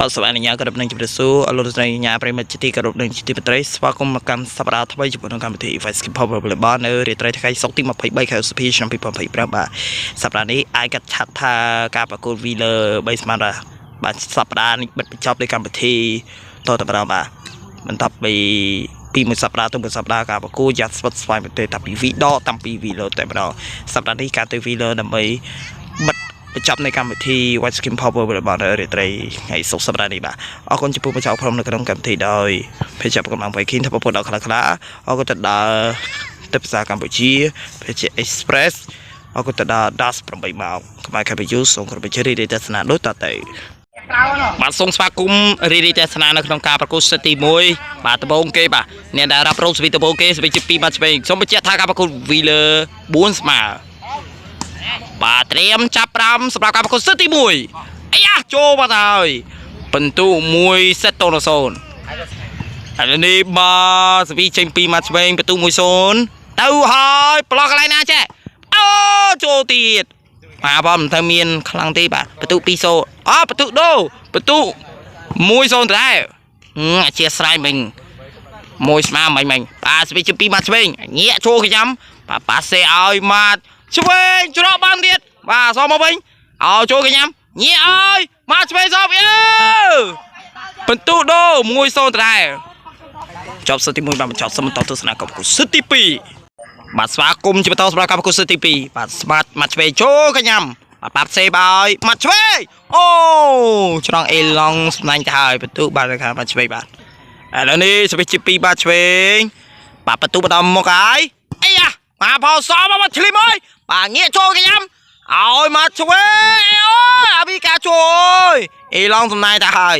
បាទសូមអនុញ្ញាតគោរពនឹងជម្រាបសួរអរលោកស្រីញ៉ាប្រិមិត្តជាទីគោរពនិងជាទីមេត្រីស្វាគមន៍មកកាន់សប្តាហ៍ថ្មីជាមួយនឹងកម្មវិធី Voice Skip Power Volleyball នៅរាត្រីថ្ងៃសុក្រទី23ខែឧសភាឆ្នាំ2025បាទសប្តាហ៍នេះអាចកាត់ឆាត់ថាការប្រកួត Wheeler 3ស្មានបាទបាទសប្តាហ៍នេះបិទបញ្ចប់ដោយកម្មវិធីតទៅម្ដងបាទបន្ទាប់ពីពីមួយសប្តាហ៍ទៅមួយសប្តាហ៍ការប្រកួតយ៉ាត់ស្វិតស្វាយមែនទេតាំងពី V ដកតាំងពី Wheeler តែម្ដងសប្តាហ៍នេះការទៅ Wheeler ដើម្បីបិទបញ្ចប់នៃកម្មវិធី White Skin Power របស់នៅរាត្រីថ្ងៃសុក្រសប្តាហ៍នេះបាទអរគុណចំពោះម្ចាស់ព្រមនៅក្នុងកម្មវិធីដោយភេជ្ជៈកម្លាំង Viking ថាពពុទ្ធដល់ខ្លះខ្លះអរគុណទៅដល់ទៅភាសាកម្ពុជាភេជ្ជៈ Express អរគុណទៅដល់ DAS 8ម៉ោងខ្មែរ KPU សូមគោរពជម្រាបទស្សនាដូចតទៅបាទសូមស្វាគមន៍រីរីទស្សនានៅក្នុងការប្រកួតសិទ្ធទី1បាទដំបូងគេបាទអ្នកដែលรับរងសវិដំបូងគេសវិជា2បាទឆ្វេងសូមបញ្ជាក់ថាការប្រកួត Wheeler 4ស្មើបាទត្រៀមចាប់ផ្ដើមសម្រាប់ការប្រកួតសិទ្ធទី1អាយ៉ាចូលបាត់ហើយពិន្ទុ1សេតត0ឥឡូវនេះបាទសវីចេញពីម៉ាត់ឆ្វេងពិន្ទុ1-0ទៅហើយប្លោះកន្លែងណាចេះអូចូលទៀតបាទបងមិនទៅមានខ្លាំងទេបាទពិន្ទុ2-0អូពិន្ទុដូពិន្ទុ1-0ដែរអធិស្ឋានមិញមួយស្មើមិញមិញបាទសវីជា2ម៉ាត់ឆ្វេងញាក់ចូលកញ្ញាំបាទប៉ាសេឲ្យម៉ាត់ឆ្វេងច្រកបានទៀតបាទសមកវិញឲ្យចូលកញ្ញាំញាក់ឲ្យម៉ាត់ឆ្វេងសអើពិន្ទុដូ1-0ដែរចប់សិទ្ធទី1បាទបញ្ចប់សូមបន្តទស្សនាកម្មគុសិទ្ធទី2បាទស្វាគមន៍ជាបន្តសម្រាប់កម្មគុសិទ្ធទី2បាទស្មាតម៉ាត់ឆ្វេងចូលកញ្ញាំបាទប៉ាប់សេបឲ្យម៉ាត់ឆ្វេងអូច្រងអេឡង់ស្នាញ់ទៅហើយបន្ទុបាទខាងម៉ាត់ឆ្វេងបាទឥឡូវនេះសវិជា2បាទឆ្វេងបាទបន្ទុបន្តមុខហើយអីយ៉ាបាទផលសមកឆ្លីមអើយបាទងាកចូលកញ្ញាំឲ្យមកឆ្វេងអូយអាវីកាជួយអេឡង់សំណាយទៅហើយ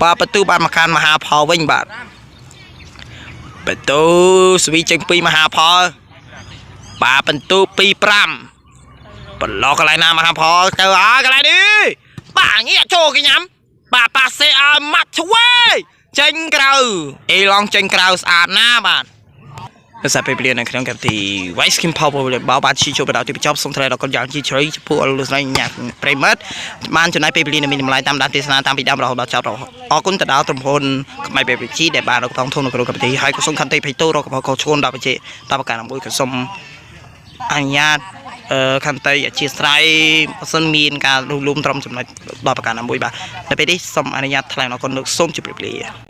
បាទបន្ទុបាទមកកាន់មហាផលវិញបាទបន្ទូស្វីចេញពីមហាផលបាទបន្ទូ2-5បន្លោះកន្លែងណាមហាផលទៅហើយកន្លែងនេះបាទងាកចូលគេញ៉ាំបាទប៉ាសេឲ្យម៉ាត់ឆ្វេងចេញក្រៅអេឡង់ចេញក្រៅស្អាតណាស់បាទដោយសារពេលវេលានៅក្នុងកម្មវិធី White Skin Power បោបានឈីចូលទៅដល់ទីបញ្ចប់សូមថ្លែងដល់គុណយ៉ាងជាជ្រៅចំពោះអរលោកស្រីញ៉ាំប្រិមិត្តបានចំណាយពេលវេលានៅមានតម្លៃតាមដានទេសនាតាំងពីដើមរហូតដល់ចប់អរគុណទៅដល់ក្រុមហ៊ុនខ្មែរ PPG ដែលបានរកតងធំនៅក្នុងកម្មវិធីហើយក៏សូមខន្តីភ័យទោសរកកំហុសខុសឆ្គងដល់ប្រជាតាមប្រការមួយក៏សូមអនុញ្ញាតអឺខន្តីអធិស្ឋានបើសិនមានការលុះលុមត្រឹមចំណុចដល់ប្រការណាមួយបាទនៅពេលនេះសូមអនុញ្ញាតថ្លែងអរគុណលោកសូមជម្រាបលា។